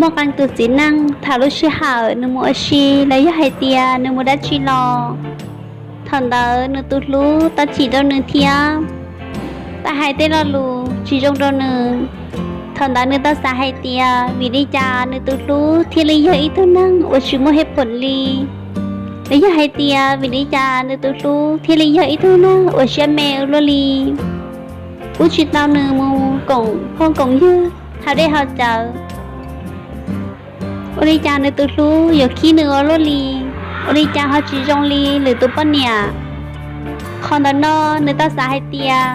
Muaj qee tus txiv neej thaum lub sij hawm nws mus ua si los yog hais tias nws mus dab tsi los, thaum ntawd nws tus hlub tau chim rau nws thiab tau hais tej lo lus tsis zoo rau nws. Thaum ntawd nws tau xav hais tias vim li cas nws tus hlub thiaj li yog ib tug neeg uas tsis muaj hej phom li, los yog hais tias vim li cas nws tus hlub thiaj li yog ib tug neeg uas siab me ua luaj li, pub tsis tau nws mus koom phooj koom ywg, haus dej haus cawv. Ua li cas nws tus hlub yuav khib nws ua luaj li? Ua li cas ho tsis zoo li lwm tus poj niam? Qhov ntawm no nws tau xav hais tias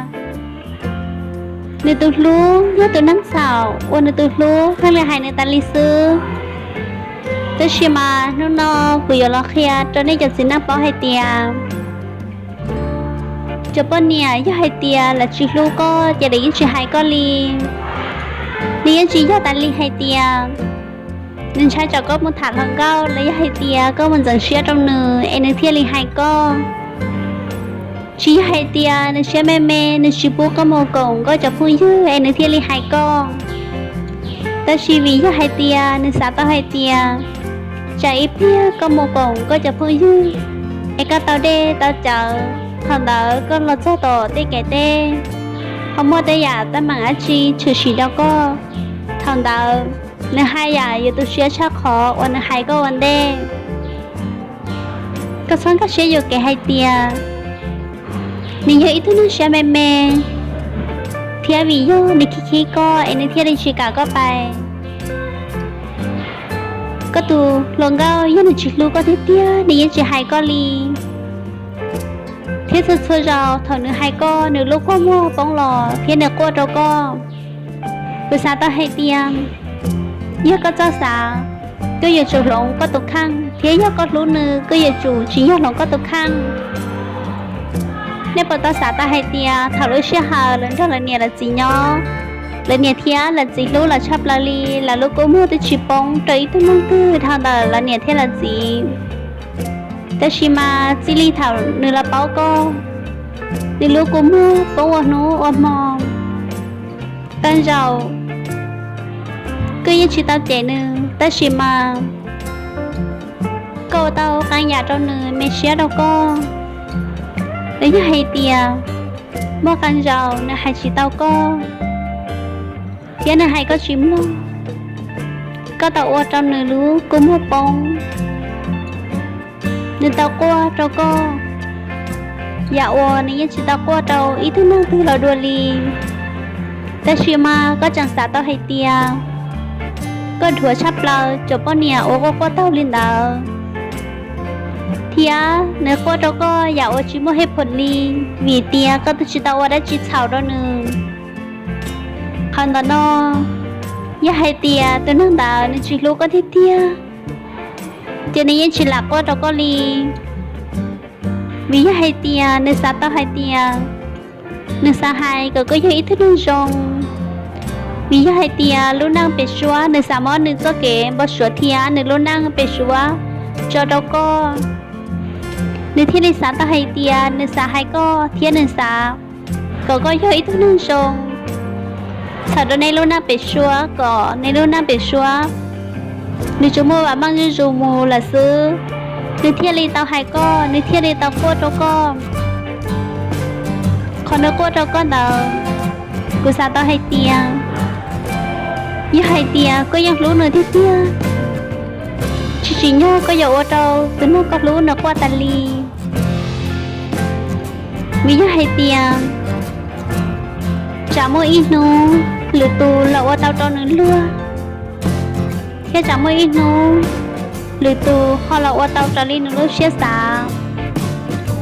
nws tus hlub yog tus neeg txhaum uas nws tus hlub pheej li hais nws tas li xwb. Tab sis mas hnub no kuv yuav los qhia rau nej cov txiv neej paub hais tias cov poj niam yog hais tias lawv tsis hlub koj ces lawv yeej tsis hais koj li. Nws yeej tsis yog tas li hais tias nws ntshai tsam koj mus tham hluas nkauj los yog hais tias koj mus ntxeev siab rau nws es nws thiaj li hais koj. Tsis yog hais tias nws siab me me nws tsis pub koj mus koom koj cov phooj ywg es nws thiaj li hais koj. Tab sis vim yog hais tias nws xav tau hais tias tsam ib pliag koj mus koom koj cov phooj ywg es koj tau dej tau cawv, thaum ntawd koj los txog tom tej kev teb ho muaj tej yam teeb meem dab tsi tshwm sim rau koj, thaum ntawd nws haj yam yuav tu siab tshaj qhov uas nws hais koj ua ntej. Koj txhob nkag siab yuam kev hais tias nws yog ib tug neeg siab me me, thiab vim yog nws khib khib koj es nws thiaj li tsis kam koj pais. Koj tus hluas nkauj yog nws tsis hlub koj tiag tiag nws yeej tsis hais koj li. Thiab txhua txhua zaus thaum nws hais koj nws lub kua muag poob los thiab nws quaj rau koj. Kuv xav tau hais tias yog koj txoj xav, koj yuav tsum hloov koj tus kheej, thiab yog koj hlub nws koj yuav tsum tsim nyog hloov koj tus kheej. Nej puas tau xav tau hais tias thaum lub sij hawm lawv nrog lawv niam lawv txiv nyob, lawv niam thiab lawv txiv hlub lawv tshaj plaws li, lawv lub kua muag twb tsis poob rau ib tug neeg twg dhau ntawm lawv niam thiab lawv txiv. Tab sis mas txij li thaum nws los paub koj, nws lub kua muag poob ua hnub ua hmo. Tej zaum koj yeej tsis tau cem nws, tab sis mas koj ua tau qee yam rau nws me siab rau koj. Los yog hais tias muaj qee zaus nws hais tsis tau koj, thiab nws hais koj tsis mloog, koj tau ua rau nws lub kua muag poob. Nws tau quaj rau koj yam uas nws yeej tsis tau quaj rau ib tug neeg twg los dua li. Tab sis mas koj tseem xav tau hais tias koj dhuav tshaj plaws cov poj niam uas quaj quaj taug li ntawd, thiab nws quaj rau koj yam uas tsis muaj hej phom li, vim tias koj twb tsis tau ua dab tsi txhaum rau nws. Qhov ntawm no, yog hais tias tus neeg ntawd nws tsis hlub koj tiag tiag, ces nws yeej tsis lam quaj rau koj li. Vim yog hais tias nws xav tau hais tias, nws xav hais kom koj yog ib tug neeg zoo. Vim yog hais tias lub neej pem suab nws xav muab nws txoj kev npau suav thiab nws lub neej pem suab tso rau koj, nws thiaj li xav tau hais tias nws xav hais koj thiab nws xav kom koj yog ib tug neeg zoo, txhawm rau nej lub neej pem suab kom nej lub neej pem suab nws tsuas muaj vam meej zuj zus mus lawm xwb, nws thiaj li tau hais koj, nws thiaj li tau quaj rau koj. Qhov nws quaj rau koj ntawd, kuv xav tau hais tias, yog hais tias koj yeej hlub nws tiag tiag, tsis tsim nyog koj yuav ua rau tus neeg koj hlub nws quaj tas li. Vim yog hais tias tsam muaj ib hnub lwm tus los ua tau rau nws luag, thiab tsam muaj ib hnub lwm tus ho los ua tau raws li nws lub siab xav,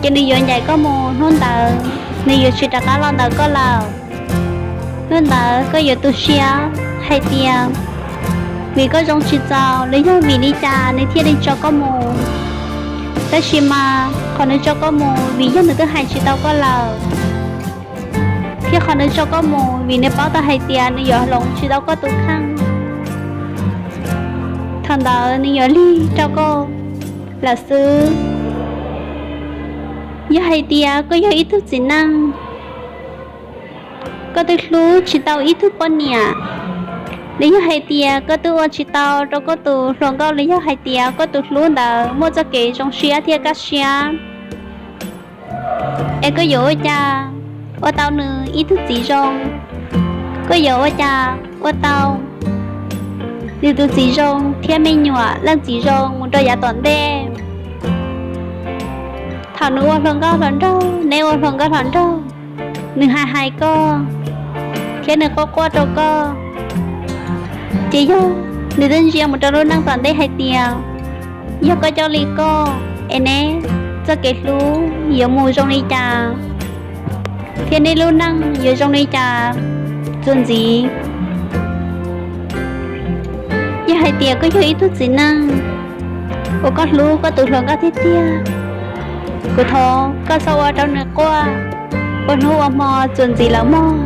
ces nws yuav ncaim koj mus hnub ntawd, nws yuav tsis rov qab los ntawm koj lawm. Hnub ntawd koj yuav tu siab hais tias vim koj zoo tsis txaus los yog vim li cas nws thiaj li tso koj mus. Tab sis mas qhov nws tso koj mus vim yog nws twb hais tsis tau koj lawm, thiab qhov nws tso koj mus vim nws paub tau hais tias nws yuav hloov tsis tau koj tus kheej. Thaum ntawd nws yuav lig rau koj lawm xwb. Yog hais tias koj yog ib tug txiv neej, koj twb hlub tsis tau ib tug poj niam, Los yog hais tias koj twb ua tsis tau rau koj tus hluas nkauj, los yog hais tias koj tus hlub ntawd muaj txoj kev zoo siab thiab kaj siab, es koj yuav ua cas ua tau nws ib tug txiv zoo? Koj yuav ua cas ua tau nws tus txiv zoo thiab me nyuam leej txiv zoo mus rau yav tom ntej? Thaum nws ua hluas nkauj hluas nraug, neb ua hluas nkauj hluas nraug, nws hais hais koj thiab nws quaj quaj rau koj, ces yog nws twb ntsia mus rau lub neej tom ntej hais tias yog koj coj li koj es neb txoj kev hlub yuav mus zoo li cas, thiab neb lub neej yuav zoo li cas txuas ntxiv. Yog hais tias koj yog ib tug txiv neej uas koj hlub koj tus hluas nkauj tiag tiag, kuv thov koj txhob ua rau nws quaj ua hnub ua hmo txuas ntxiv lawm mog.